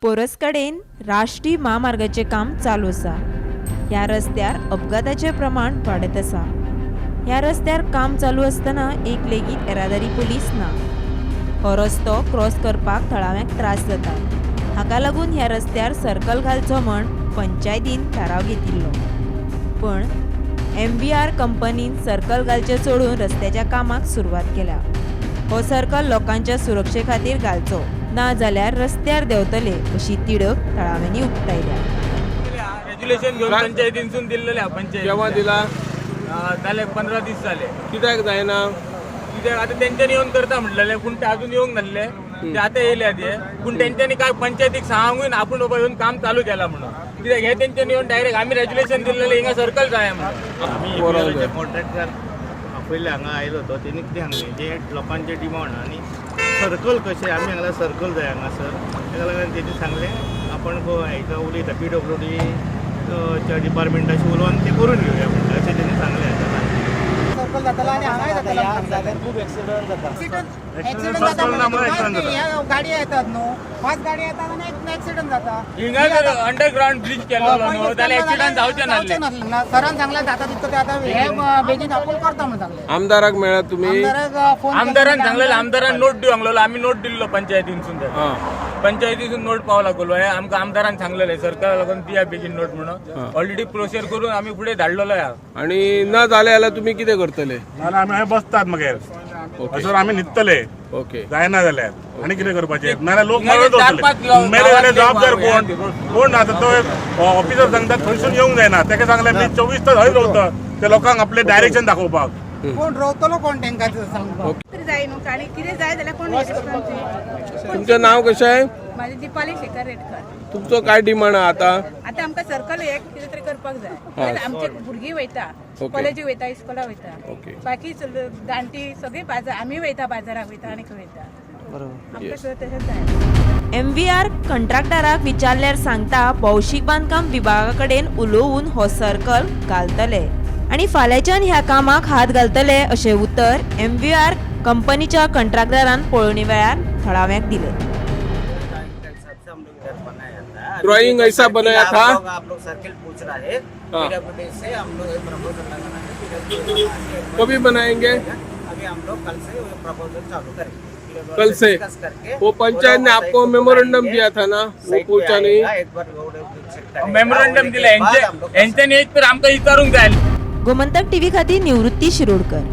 Porous कडेन राष्ट्रीय म्हामार्गाचें काम चालू आसा. ह्या रस्त्यार अपघाताचें प्रमाण वाडत आसा. ह्या रस्त्यार काम चालू आसतना एक लेगीत येरादारी पुलीस ना. हो रस्तो क्रॉस करपाक थळाव्यांक त्रास जाता. हाका लागून ह्या रस्त्यार सर्कल घालचो म्हण पंचायतीन थाराव घेतिल्लो, पण एमव्हीआर कंपनीन सर्कल घालचें सोडून रस्त्याच्या कामाक सुरवात केल्या. हो सर्कल लोकांच्या सुरक्षे खातीर घालचो, ना जाल्यार रस्त्यार देंवतले अशी तिडक थळाव्यांनी उक्तायल्या. रेज्युलेशन घेवन पंचायतीनसून दिल्लेले आहा. पंचायत केव्हा दिला? जाले, 15 दीस जाले. कित्याक जायना? कित्याक आता तेंच्यांनी येवन करता म्हटलेले, पूण ते अजून येवंक नासले. ते आता येयले ते, पूण तेंच्यांनी काय पंचायतीक सांगून आपूण बाबा येवन काम चालू केला म्हणून. कित्याक हे तेंच्यांनी येवन डायरेक्ट आमी रेज्युलेशन दिल्लेले, हिंगा सर्कल जाय म्हणून. आमी बरोबर. कॉन्ट्रॅक्टर आपयले, हांगा आयलो तो, तेणी कितें सांगलें, जे लोकांचे डिमांड आनी सर्कल कशें आमी हांगा सर्कल जाय हांगासर, तेका लागून तेणी सांगलें आपण हेका उलयता, पीडब्ल्यूडी च्या डिपार्टमेंटाशी उलोवन ते करून घेवया म्हणटा, अशें तेणी सांगलें आतां. सर्कल जातालो आनी हांगाय जातालो. जाल्यार खूब एक्सिडंट जाता. एक्सिडंट जाता म्हणजे कांयच न्ही, ह्या गाडी येतात न्हू, पांच गाडी येतात आनी एक्सिडंट जाता. हिंगा जर अंडरग्राउंड ब्रिज केलेलो न्हू जाल्यार एक्सिडंट जावचे नासले. नासले. सरान सांगलें जाता तितकं ते आता हे बेगीन आपूण करता म्हणून सांगलें. आमदाराक मेळ्ळा तुम्ही? आमदाराक फोन. आमदारान सांगलेले, आमदारान नोट दिवंक लागलो. आमी नोट दिल्लो पंचायतीनसून ताका. पंचायतीसून नोट पावला लागलो. हे आमकां आमदारान सांगलेले, सरकारा लागून दिया बेगीन नोट म्हणून. ऑलरेडी प्रोसेस करून आमी फुडें धाडलेलो आहा. आणि न जाले जाल्यार तुम्ही कितें करतले? नाल्यार आमी हांगा बसतात मागीर. हयसर आमी न्हिदतले. जायना जाल्यार आनी कितें करपाचें? नाल्यार लोक नाल्यार मरत चार पांच वतले. मेले जाल्यार जबाबदार गांवांतले. कोण? कोण? आतां तो ऑफिसर सांगता थंयसून येवंक जायना. तेका सांगलें मी 24 तास हय रावता, ते लोकांक आपलें डायरेक्शन दाखोवपाक. कोण रावतलो कोण तेंकां सांगपाक? तरी जाय न्हू, आनी कितें जाय जाल्यार कोण रिस्पॉन्स? तुमचें नाव कशें आहे? म्हाजें दीपाली शेखर रेडकर. तुमचो काय डिमांड आहा आता? आतां आमकां सर्कल एक कितें तरी करपाक जाय. कारण आमचे भुरगीं वयता, कॉलेजीक वयता, इस्कोला वयता, बाकी जाणटी सगळीं बाजार, आमी वयता, बाजाराक वयता आनी खंय वयता. आमकां सुद्दां तशेंच जाय. एम व्ही आर कंत्राटदाराक विचारल्यार सांगता, भौशीक बांदकाम विभागा कडेन उलोवन हो सर्कल घालतले आनी फाल्यांच्यान ह्या कामाक हात घालतले, अशें उतर एम व्ही आर कंपनीच्या कंत्राटदारान पळोवणी वेळार थळाव्यांक दिलें. सबसे हम लोग इधर बनाया था. ड्राइंग ऐसा बनाया था? आप लोग सर्किल पूछ रहे हैं. हाँ। पीडब्ल्यूडी से हम लोग एक प्रपोजल लगाना है PWD. कभी बनाएंगे? अभी हम लोग कल से वो प्रपोजल चालू करेंगे PWD कल से? डिस्कस करके. वो पंचायत ने वो आपको साइट को मेमोरेंडम बुलाएंगे, दिया था ना, वो साइट पे पूछा नहीं? आएगा, एक बार रोड चेक करेगा, मेमोरंडम होने के दिले बाद हम लोग हेंच्यांनी एक तर आमकां विचारूंक जाय. गोमंतक टीव्ही खातीर निवृत्ती शिरोडकर.